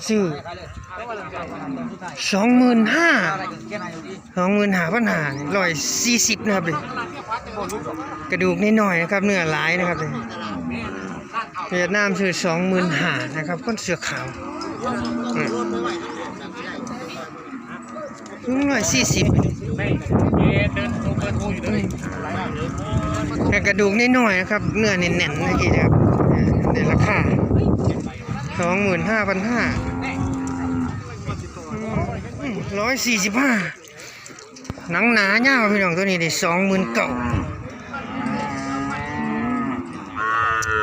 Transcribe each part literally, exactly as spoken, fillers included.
ซื้อสองหมื่นห้า สองหมื่นห้าพันห้า ร้อยสี่สิบนะครับนี่ กระดูกน้อยๆนะครับ เนื้อหลายนะครับนี่ เวียดนามซื้อสองหมื่นห้านะครับ คนเสื้อขาว อืม ร้อยสี่สิบ แต่กระดูกน้อยๆนะครับ เนื้อแน่นๆนะพี่นะครับ ในราคา สองหมื่นห้าพันห้า อืม ร้อยสี่สิบห้า หนังหนายาวพี่น้อง ตัวนี้ได้ สองหมื่นเก้า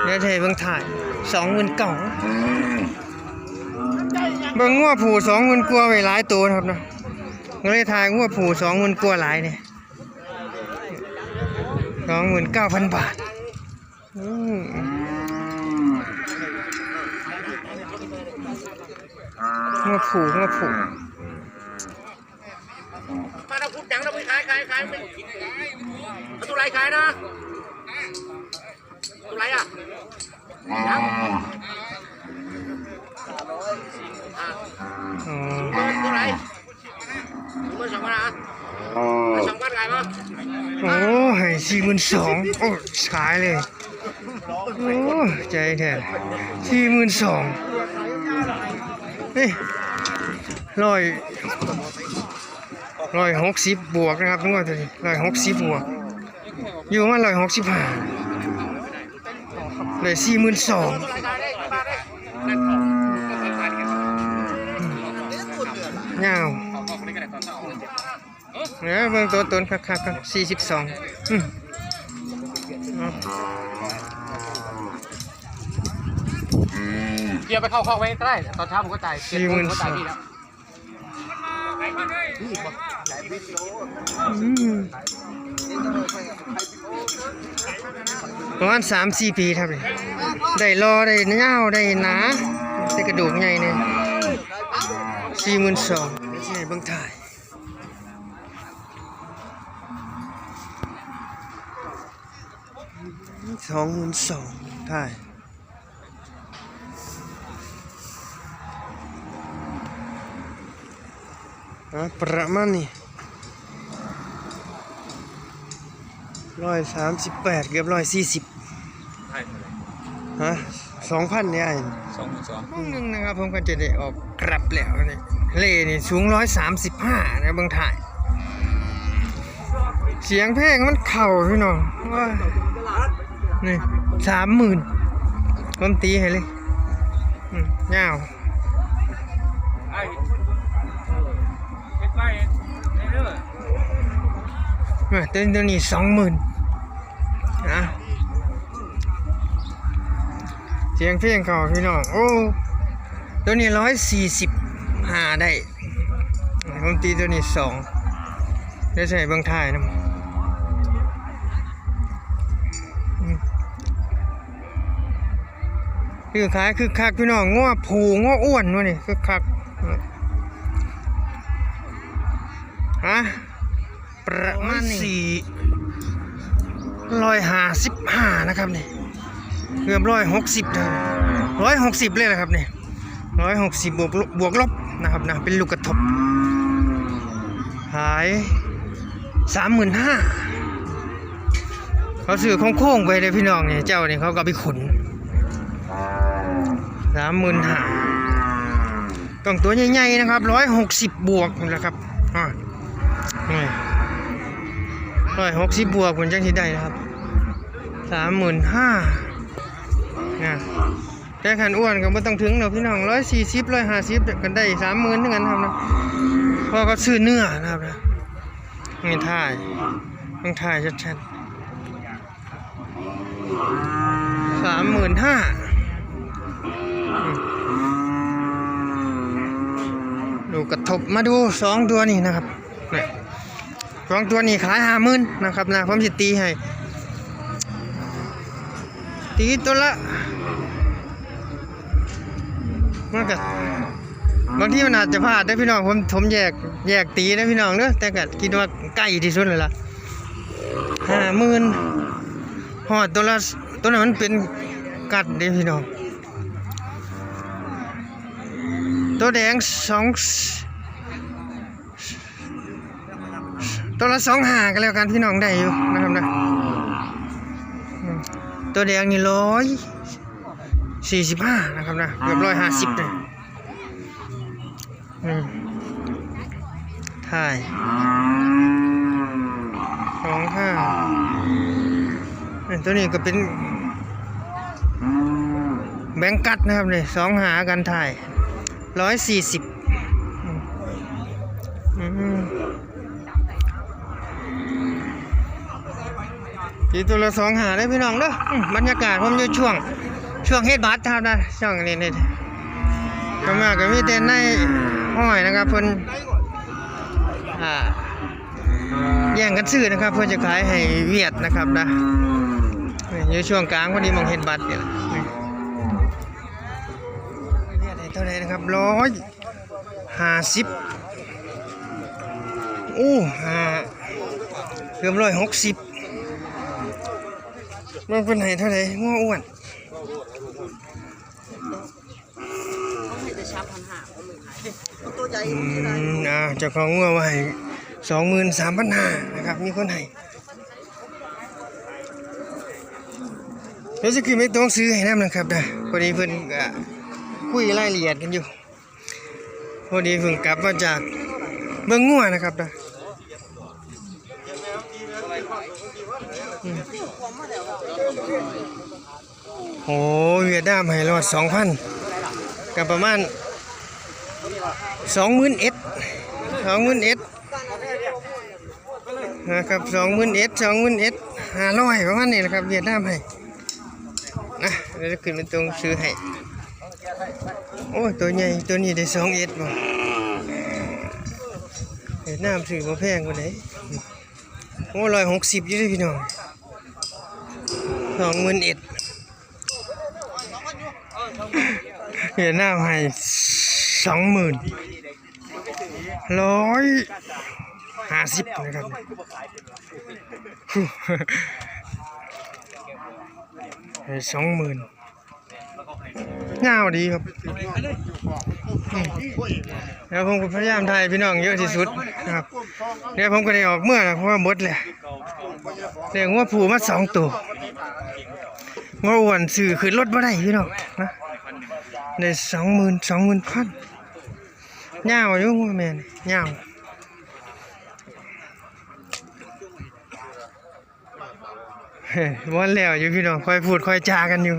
เดี๋ยวให้เบิ่งถ่าย สองหมื่นเก้า เบิ่งงัวผู้ สองหมื่นกว่าไว้หลายตัวนะครับเนาะ ก็เลยถ่ายงัวผู้ สองหมื่นกว่าหลายนี่ สองหมื่นเก้าพันบาท อืม งัวผู้ งัวผู้ มาแล้ว พูดจังนะ มึงขาย ขาย ขาย มึงเอาตัวไรขายนะ ตัวไรอ่ะ ยัง อ่ะ อ๋อ ตัวไร มึงสองพันอ่ะ สองพันขายปะ โอ้ ให้สี่หมื่นสอง โอ้ ขายเลย โอ้ ใจแท้ สี่หมื่นสอง เฮ้ย ร้อย ร้อยหกสิบบวกนะครับ งวดตัวนี้ ร้อยหกสิบบวก อยู่มา ร้อยหกสิบห้า ได้ สี่หมื่นสอง ยาว เดี๋ยวเบิ่งตัวตนคักๆครับ สี่สิบสอง อืม เอา เกียร์ไปเข้าคอกไว้ก็ได้ ตอนเช้าผมก็จ่าย เจ็ดโมงผมก็จ่ายพี่แล้ว อืม ประมาณสามสี่ปีครับนี่ ได้หล่อ ได้ยาว ได้หนา ได้กระดูกใหญ่เนี่ย สี่หมื่นสอง นี่เบิ่งถ่าย สองหมื่นสอง ถ่าย อ่ะ ประมาณนี้ ร้อยสามสิบแปด เกือบ ร้อยสี่สิบ ใช่เท่าไหร่ ฮะ สองพัน เนี่ย สองหมื่นสอง โมงหนึ่งนะครับ ผมก็จะได้ออกกลับแล้วนี่ เล่นี่สูง ร้อยสามสิบห้า นะ เบิ่งถ่าย เสียงเพลงมันเข้าพี่น้อง ว้า นี่ สามหมื่น ผมตีให้เลย อืม ยาว ไอ้เฮ็ดไปเด้อ มา ตัวนี้ สองหมื่น นะ เสียงเพลงเข้าพี่น้อง โอ้ ตัวนี้ ร้อยสี่สิบห้า ได้ ผมตีตัวนี้ สอง ได้ใส่เบิ่งถ่ายนำ อืม ซื้อขายคึกคักพี่น้อง งัวผู้งัวอ้วนวะนี่ คึกคัก ฮะ ประมาณนี้ สี่ ร้อยห้าสิบห้า นะครับนี่ เกือบ ร้อยหกสิบ นะ ร้อยหกสิบ เลยนะครับนี่ ร้อยหกสิบ บวกลบ บวกลบนะครับนะ เป็นลูกกระทบ ขาย สามหมื่นห้า เขาซื้อโค้งๆไปเลยพี่น้องเนี่ย เจ้านี่เขาก็ไปขุน สามหมื่นห้า ต้องตัวใหญ่ๆนะครับ ร้อยหกสิบ บวกนะครับ อ่า นี่ ร้อยหกสิบ บวกมันจังสิได้นะครับ สามหมื่นห้า นะ แต่คันอ้วนก็บ่ต้องถึงดอกพี่น้อง ร้อยสี่สิบ ร้อยห้าสิบ กันได้ สามหมื่น เหมือนกันครับนะ เพราะเขาซื้อเนื้อนะครับนะ นี่ถ่าย ต้องถ่ายชัดๆ สามหมื่นห้า ดูกระทบ มาดูสองตัวนี้นะครับ เนี่ย สองตัวนี้ขาย ห้าหมื่น นะครับนะ ผมสิตีให้ ตีตัวละ มันก็ บางทีมันอาจจะพลาดได้อพี่น้อง ผม ผมแยก แยกตีนะพี่น้องเด้อ แต่ก็คิดว่าใกล้ที่สุดแล้วล่ะ ห้าหมื่น ฮอดตัวละ ตัวนั้นมันเป็นกัดเด้พี่น้อง ตัวแดงสอง ตัวละสองห้าก็แล้วกันพี่น้อง ได้อยู่นะครับนะ อืม ตัวแดงนี่ร้อยสี่สิบห้านะครับนะ เกือบร้อยห้าสิบเลย อืม ถ่ายสองห้า เอ้ย ตัวนี้ก็เป็นแบงกัสนะครับเนี่ย สองห้า กันถ่าย ร้อยสี่สิบ อืม อืม อีกตัวละสองห้าได้พี่น้องเด้อ อืม บรรยากาศผมอยู่ช่วง ช่วงเฮ็ดบัตรนะครับนะ ช่วงนี้นี่ ก็มาก็มีแต่ในห้อยนะครับ เพิ่น อ่า แย่งกันซื้อนะครับ เพื่อจะขายให้เวียดนะครับนะ อยู่ช่วงกลางพอดีหม่องเฮ็ดบัตรเนี่ย เวียดให้เท่าไหร่นะครับ ร้อยห้าสิบ โอ้ ห้า เกือบร้อยหกสิบ มันเป็นให้เท่าไหร่ งัวอ้วน เขาให้แต่สามพันห้า ตัวใหญ่ อืม อ่า เจ้าของงัวว่าให้ สองหมื่นสามพันห้า นะครับ มีคนให้ เดี๋ยวจะขึ้นไปตรงซื้อให้นำนะครับนะ พอดีเพิ่นก็คุยรายละเอียดกันอยู่ พอดีเพิ่งกลับมาจากเบิ่งงัวนะครับนะ อืม โอ้ เวียดนามให้รอด สองพัน ก็ประมาณ สองหมื่นเอ็ด สองหมื่นเอ็ด นะครับ สองหมื่นเอ็ด สองหมื่นเอ็ด ห้าร้อย ประมาณนี้นะครับ เวียดนามให้ นะ เดี๋ยวจะขึ้นไปตรงซื้อให้ โอ้ย ตัวใหญ่ ตัวนี้ได้ สองเอ็ด บ่ เวียดนามซื้อบ่แพงกว่าไหน โอ้ ร้อยหกสิบ อยู่เด้อพี่น้อง สองหมื่นเอ็ด เวียดนามให้ สองหมื่น ร้อยห้าสิบ นะครับ ให้ สองหมื่น ยาวดีครับ อืม แล้วผมก็พยายามถ่ายพี่น้องเยอะที่สุดนะครับ เดี๋ยวผมก็ได้ออกเมือนะ เพราะว่าหมดแล้ว ได้งัวผู้มาสองตัว งัวอ้วนซื้อขึ้นรถบ่ได้พี่น้องนะ ได้ สองหมื่น สองหมื่นพัน ยาวอยู่งัวแม่นี่ ยาว เฮ้ย บ่แล้วอยู่พี่น้อง ค่อยพูดค่อยจากันอยู่